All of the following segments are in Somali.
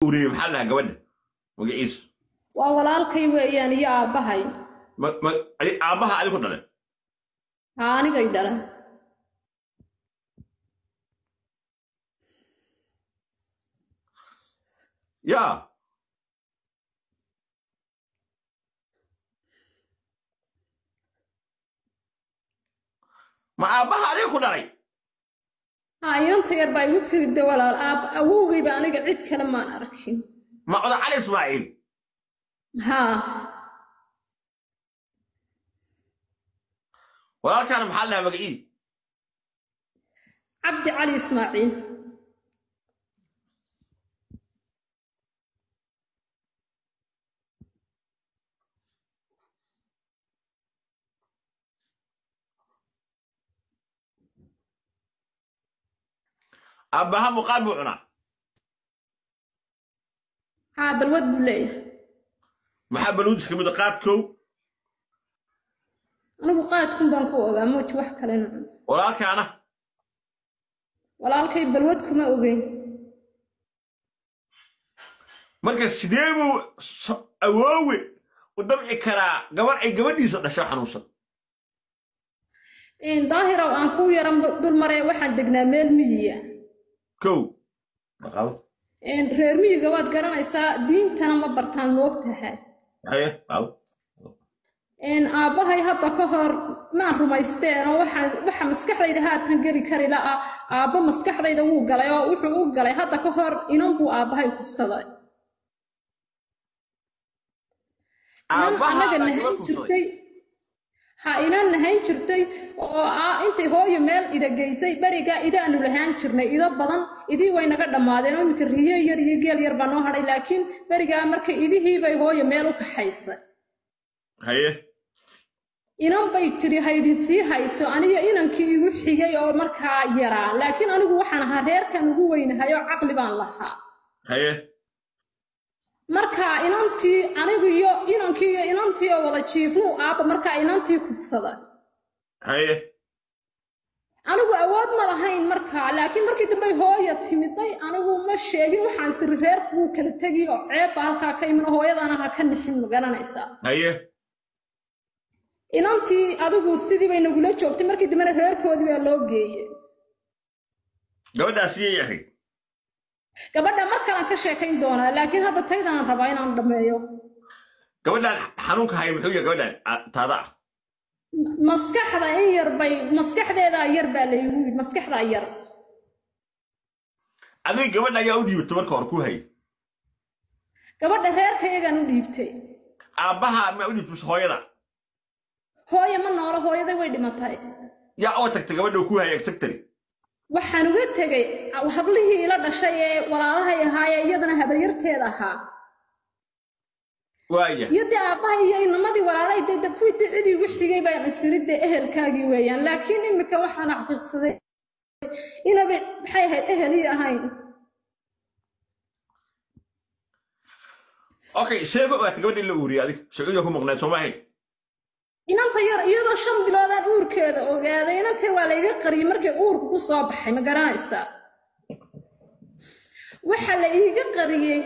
Uuriyey maxaa la dhahaa gabadha magaciisa? Waa walaalkay weeyaan iyo aabbahay. Aabbaha adi ku dhalay? Haa, anigay dhalay. Yaa ma aabbaha adiga ku dhalay? Haa, inanta yar baa igu tiri de walaal aab awowgayba aniga cid kale maan arkin. Ma Oda Cali Ismaaciil? Haa. Walaalkaana maxaa la dhahaa magacii? Cabdi Cali Ismaaciil. Aabbaha muqaad buu cunaa? Haa, balwad buu leeyahay. Maxaa balwadiis ka mid a qaadkow? Anigu qaadkun baan ku ogaa, mooji wax kalena cuno. Walaalkaana? Walaalkay balwad kuma ogeyn. Marka sidee buu awoowe u damci karaa gabar ay gabadhiisa dhasho xanuunsan? Daahirow, aan ku yaran dul maree, waxaan degnaa meel miyiya. Kow maqaado. Reer miyiga waad garanaysaa, diintana ma bartaan, moogtahay. Haye, qaado. Aabbahay hadda ka hor maan rumaysteen oo waxa maskaxdayda haatan geli kari la'a. Aabbo maskaxdayda wuu galay oo wuxuu u galay hadda ka hor inan buu aabbahay kufsaday. Inan Aabbaha annaga baa nahayn gabar kufsaday? Jirtay, ha, inan nahayn jirtay oo intay hooyo meel ida geysay. Berigaa idaanu lahaan jirnay ido badan, idii way naga dhammaadeen oo iminka riyo yar iyo geel yar baa noo hadhay, laakiin berigaa marka idihii bay hooyo meel u kaxaysay. Haye. Inan bay tiri haydin sii hayso aniga inankii igu xigay oo markaa yaraa, laakiin anigu waxaan ahaa reerkan ugu weynahay oo caqli baan lahaa. Haye. Marka inantii anigu iyo inankii iyo inantii oo wada jiifnuu aabba markaa inantii kufsaday. Haye. Anigu awood ma lahayn markaa, laakiin markii dambe hooya timiday anigu ma sheegin. Waxaan siri reerku wuu kala tegi oo ceebba halkaa ka iman oo hooyadana ha ka nixin, ma garanaysaa? Haye. Inantii adigu sidii bay nagula joogtay, markii dambena reerkoodii baa loo geeyey. Gabadhaas yay ahayd? Gabadha mar kalaan ka sheekayn doonaa, laakiin hadda taydanaan rabaa inaan dhammeeyo. Gabadhaan xanuunka haya muxuu yahay gabadhaan taada ah? Maskaxda in yar bay, maskaxdeedaa yar baa laygu yidhi, maskaxdaa yar. Adiga gabadha ayaa u dhiibatay marka hore ku hayay? Gabadha reerkayagaan u dhiibtay. Aabbaha ma u dhiibtay mise hooyada? Hooye ma noolo, hooyaday way dhimatay. Yaa uga tagtay gabadha uu ku hayay exactly? Waxaan uga tegey hablihii ila dhashay ee walaalahay ahaayee iyadana habaryarteeda ahaa. Waaya. Iyo dee aabbahay iyo inamadii walaalahay dee kuwii dee cidii igu xigay baan isiri dee ehelkaagii weeyaan, laakiin imika waxaan xaqiiqsaday inaba maxay ahayd ehel ii ahayn. Okay, sheego ogaatay gabadha in la uuriyay adiga Sacuudiga ku maqnayd, soo ma ahayn? Inanta yar iyadoo 5 biloodaan uurkeeda ogaaday. Inanta yar waa layga qariyey markay uurku ku soo baxay, ma garanaysaa? Waxa la iiga qariyey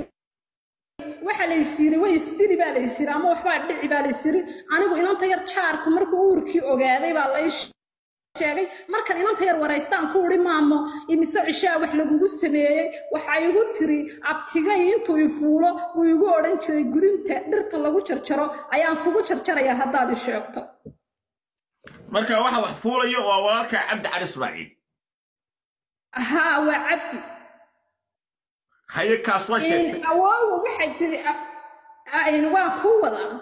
waxa la isyiri way isdili baa la isyiri ama waxbaa dhici baa la isyiri. Anigu inanta yar jaarku markuu uurkii ogaaday baa la ii sheegay. Markan inanta yar waraystaan ku uri, maamo, imise cishaa wax lagugu sameeyey? Waxa igu tiri abtigay intuu i fuulo buu igu odhan jiray gudinta dhirta lagu jarjaro ayaan kugu jarjarayaa haddaad i sheegto. Marka waxa wax fuulayo waa walaalka Cabdi Cali Ismaaciil? Haa, waa Cabdi. Haye, kaas waa sheegtay. Awoowa waxay tiri waan kuu wadaa.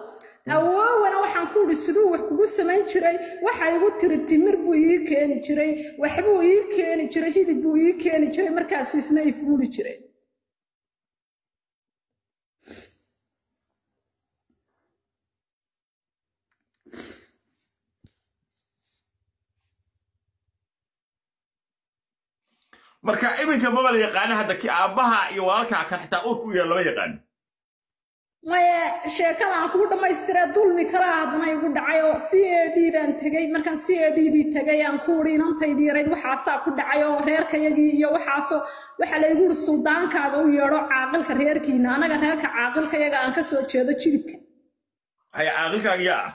Awoowana waxaan ku idhi siduu wax kugu samayn jiray? Waxa igu tiri timir buu ii keeni jiray, waxbuu ii keeni jiray, hilib buu ii keeni jiray, markaasuu isna i fuuli jiray. Marka iminka maba la yaqaano hadda kii aabbaha iyo walaalkaa kan xitaa uurka u yahay lama yaqaano? Maya, sheekada aan kugu dhammaystira. Dulmi kalaa haddana igu dhacay oo CAD baan tegey. Markaan CAD dii tegay aan ku uri inantaydii yarayd waxaasaa ku dhacay oo reerkayagii iyo waxaasoo, waxaa laygu uri suldaankaaga u yeedho, caaqilka reerkiina. Anaga reerka caaqilkayaga aan kasoo jeedo jilibka. Hay, caaqilkaaga yaa ah?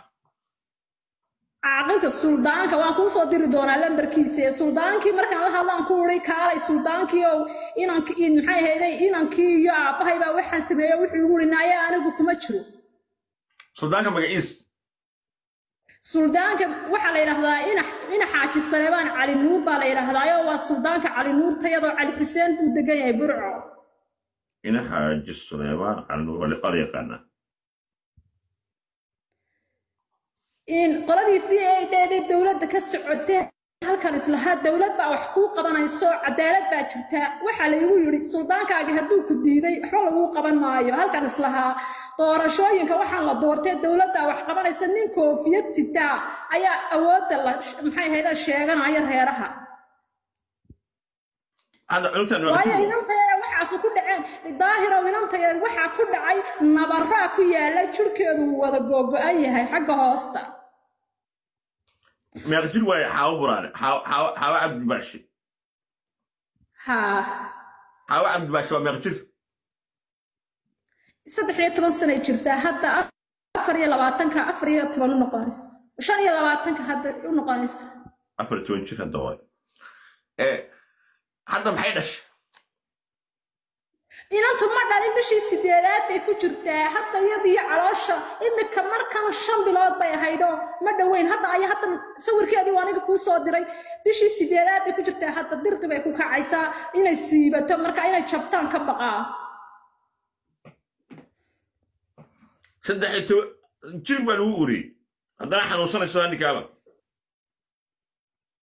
Caaqilka suldaanka waan kuu soo diri doonaa lambarkiisa. Ee suldaankii markaan la hadlaan ku uri, kaalay suldaankii oo inank maxay hayday, inankii iyo aabbahay baa waxaan sameeyey. Wuxuu igu uri, naaya, anigu kuma jiro. Suldaanka magaciis? Suldaanka waxaa la yidhaahdaa ina Xaaji Saleebaan Cali Nuur baa la yidhaahdaayo. Waa suldaanka Cali Nuur tayadoo Cali Xuseen buu degan yahay, Burco. Ina Xaaji Suleymaan Cali Nuur waa la yaqaanaa. In qoladii CAD dowladda ka socotay halkan islahaa dowlad baa wax kuu qabanayso, cadaalad baa jirta, waxaa laygu yidhi suldaankaagi hadduu ku diiday waxba laguu qaban maayo. Halkan islahaa doorashooyinka waxaan la doortay dowladdaa wax qabanaysa, nin koofiyad sitaa ayaa awoodda la maxay ahayda sheeganaya reeraha. Hadda cunugtan waa Waayo inantayara waxaasu ku dhaceen, Daahirow, inantayar waxaa ku dhacay nabaraa ku yaala jirkeedu, wuu wada googo-an yahay xagga hoosta. Meeqa jir waaye Xaawo Buraale, Xaawo Cabdibaashi? Haa. Xaawo Cabdibaashi waa meeqa jir? 13 sanay jirtaa hadda, 24-ka, 14 u noqonaysa, 25-ka hadda u noqonaysa. 14 jir hadda waaye. Hadda maxay dhashay? Inantu ma dhalin, bishii 8aad bay ku jirtaa hadda iyadiyo caloosha. Imika markan 5 bilood bay ahaydoo ma dhoweyn hadda aya hadda sawirkeedii waa aniga kuu soo diray. Bishii 8aad bay ku jirtaa hadda. Dirqi bay ku kacaysaa, inay siibato marka inay jabtaan ka baqaa. 13 jir baa lagu uriyey, haddana xanuunsanayso handikaaba.